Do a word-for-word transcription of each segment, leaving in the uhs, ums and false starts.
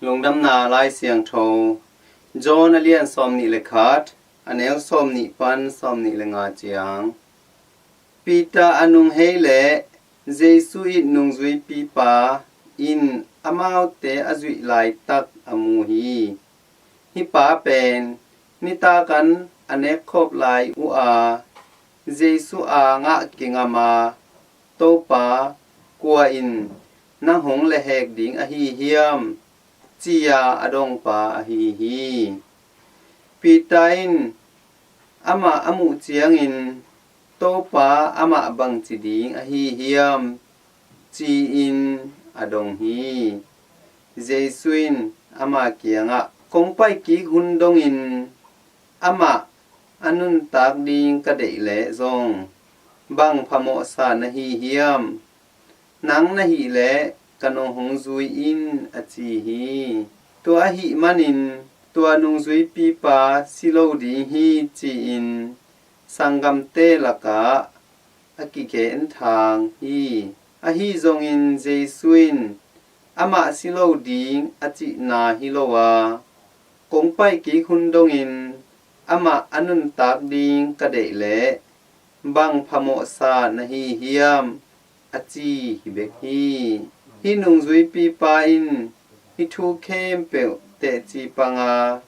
Lungdamna Lai Siangtho, John a lian sawmnih le khat, a neu sawmnih pan sawmnih le nga ciang. Peter a nung hei leh Jesu it nungzuipipa in amaute a zuih laitak a mu hi. Hih pa pen nitak an a nekkhop lai uh a, Jesu a ngah kingam a, "Topa, kua in nang hong lehhek ding ahi hiam?" ci-a a dongpa ahi hi. Peter in amah a muh ciangin, "Topa, amah bangci ding ahi hiam?" ci-in a dong hi. Jesu in ama kiangah, "Kong pai kik hun dongin amah a nuntak ding ka deih leh zong bang phamawhsa na hi hiam? Nang na hih leh ka nong hong zui in," a ci hi. Tua ahih manin tua nungzuipipa si lo ding hi ci-in sanggamte lakah a kigenthang hi. Ahi zongin Jesu in amah si lo ding a cihna hi lo a, "Kong pai kik hun dongin amah a nuntak ding ka deih leh bang phamawhsa na hi hiam?" a ci hi bek hi. Hih nungzuipipa in hih thu khempeuh teci panga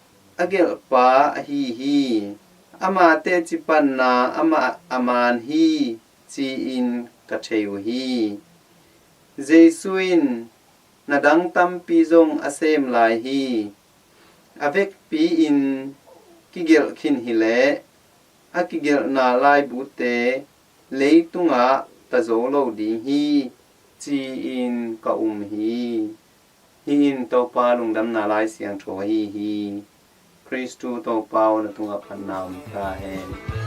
a gelhpa ahi hi. Ama teci panna amah a man hi ci-in ka thei uh hi. Jesu in na dang tampi zong a sem lai hi. A vekpi-in kigelh khin hileh a kigelhna laibute leitungah ta zo lo ding hi, ci-in ka um hi. Hih in Topa Lungdamna Lai Siangtho ahi hi. Khristu Topa aw, na tungah phatna om ta hen.